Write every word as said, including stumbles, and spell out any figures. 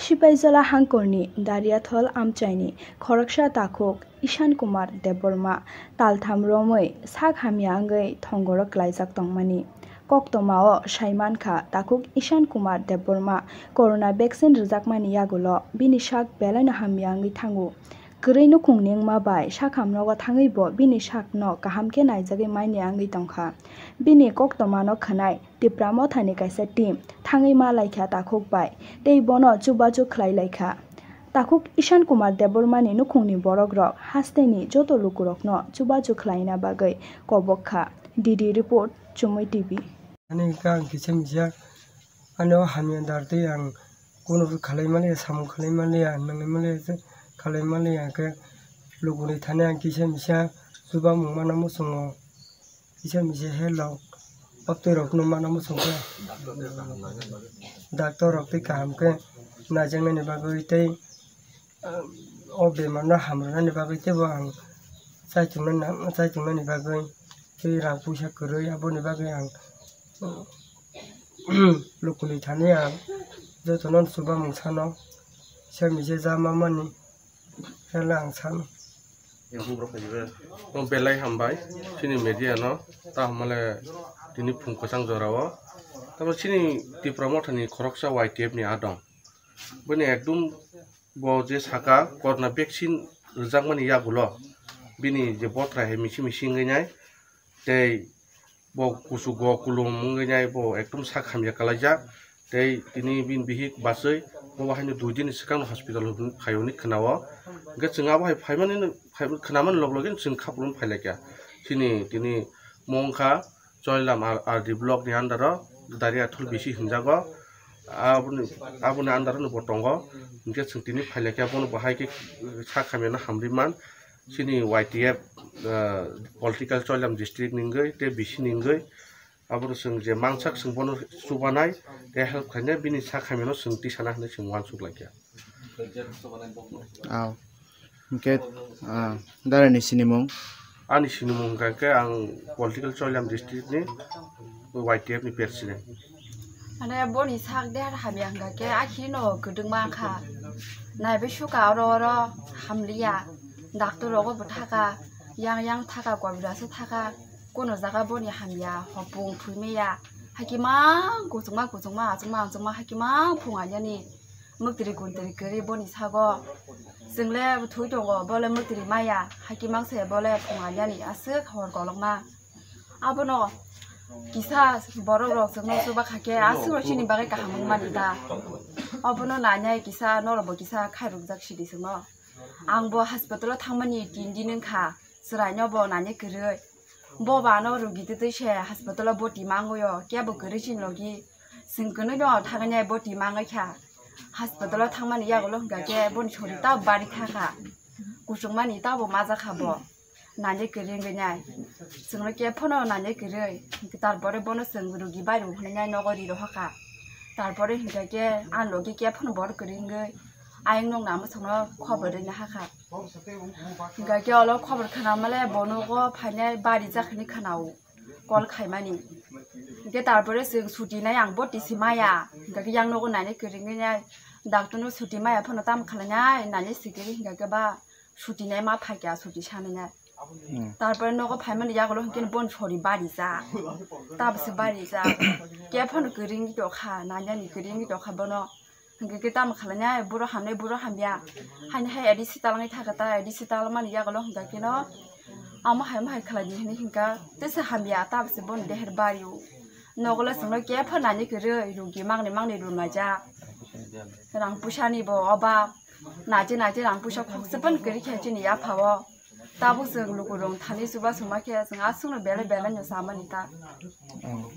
Sipaijola hangkorni Dariathol amchaini khoroksa takhuk Ishan Kumar Debbarma taltham romwi sak hamya wngwi thongoro klaijak tongmani. Koktwmao saimankha, takhuk Ishan Kumar Debbarma corona vaccine rwjakmani yagulo bini sak belaino hamya wngwi thango. Kwrwi nukhungni wngma bai sakhamrogo thangwi bo bini sakno kaham khe naijagwi manya wngwi tongkha. Bini koktwmano khwnai Tipra Mothani kaisa team thangwi ma laikha takhuk bai, tei bono chubachu khlai laikha. Takhuk Ishan Kumar Debbarmani nukhungni borokrok hasteni joto lukurokno chubachu khlaina bagwi kobok kha. D D report, Chumui T V. Ani hwnkhe ang kisa misa, ani o hamya dar twi ang kunu khalai maliya, samung khalai maliya, nangnai maliya, khalai maliya, hwnkhe lukuni thani ang kisa misa chubamung mano muchungo. Kisa misa hello, obtwi rokno mano muchung khe. Doctor rok twi kaham khe naijaknani bagwi tei, ah, o bemar no hamrwnani bagwi teibo ang chaichung nani, chaichung nani bagwi tei rang puisa kwrwi, aboni bagwi ang lukuni thani ang jotono chubamung sano, kisa misa ja mamani. Hela ang sano. Tong belai hambai chini media no, ta hamale tini phung kwchang jora o. Tamo chini Tipra Mothani khoroksa Y T F ni adong. Bini ekdum bo je saka corona vaccine rwjakmani yagulo bini je bothra hai misi misi wngwi nai. Tei bo kuchugo kulum wngwi nai, bo ekdom sak hamya kalaijak. Tei tini bini bihik bachwi bo haino dui din ni swkang no hospital phai hwnwi khwnao. Hwnkhe chwng abo hai phaimani, phai-, khwnamani log logi chwng kha phuru phai laikha. Chini tini mung kha Choilam R-, R D block ni under o Dariathol bisi hinjago. Aboni, aboni under o bo tongo. Hwnkhe chwng tini phai laikha, bono bo hai khe sak hamya no hamrwi man. Chini Y T F, ah, political Choilam district ni wngwi tei B C ni wngwi abono chwng je mangsak chwng bono chubanai tei help khainai, bini sak hamya no chwng tisana hinwi chwng uansuk laikha. Aw. Hwnkhe, ah, Dara ni sinimung? Ani sinimung hwnkha khe ang political Choilam district ni Y T F ni president. Mane boni sak der hamya hwnkha khe akhirino kwdwkma wngkha. Naibai sukha oro oro hamliya. Doctor rogo bo thaka, yang yang thaka, kobirase thaka, kono jaga boni hamya, hopung thuimaya, hakimang kuchukma kuchukma, achukma achukma, hakimang phung anyani, mwktwiri kuntwiri kwrwi boni sago. Chwngle thwi tongo, bole mwktwiri maya, hakimang se bole phung anyani, aswk hor kolokma. Abono kisa borok rok chwngno chuba kha khe, aswk rok chini bagwi kaham wngmani ta. Abono nainai kisa, norok bo kisa khairokjak sidi chwngno. Ang bo hospital o thangmani tin din wngkha, chwraino bo naina kwrwi. Bo ba ano rugi twtwi se hospital o boti mangwi o, kebo kwrwi chini logi. Chwng kwnwi no thangwi nai boti mangwi kha. Hospital o thangmani yagulo hwnkha khe boni sori ta bari thakha. Kuchukmani tabo majakha bo. Naina kwrwi wngwi nai. Chwngno khe phano naina kwrwi. Tarpore bono chwng rugi bai rw hwnwi nai nogo ri rohorkha. Tarpore hwnkha khe ang logi khe phano borok kwrwi wngwi ayang nokni amosongno khobor rwna hakha. Hwnkha khe olo khobor khwnamale bo nogo phainai bari jak hwnwi khwnao. Call khaimani. Hwnkhe tarpore chwng suti nai ang boti se maya. Hwnkha khe yang nogo naina kwrwi wngwi nai. Doctor no suti maya phano tamo khlainai naina sikiri hwnkha khe ba. Suti nai ma phaikha, suti sanai nai. Hmm. Tarpore nogo phaimani yagulo hwnkhe bon sori bari ja. Tabse bari ja. Khe phano kwrwi wngwi tokha, nanyani kwrwi wngwi tokha bono. Hwnkhe khe tamo khlainai, buro hamnai, buro hamya. Haini hai A D C talangwi thakha ta, A D C talangmani yagulo hwnkha khe no. Amo hai, amo hai khlai di hinwi hwnkha, tesa hamya, tabse bon deher bari o. Nogo le chwngno khe phano nani kwrwi, rugi mangni mangni rumlaijak. Rang puisa ni bo obab. Nache nache rang puisa khoksa phano kwrwi khe chini yapha o. Tabuk chwng lukurok thani chuba chwngma khe chwng aswkno belai belai no chamani ta. Oh.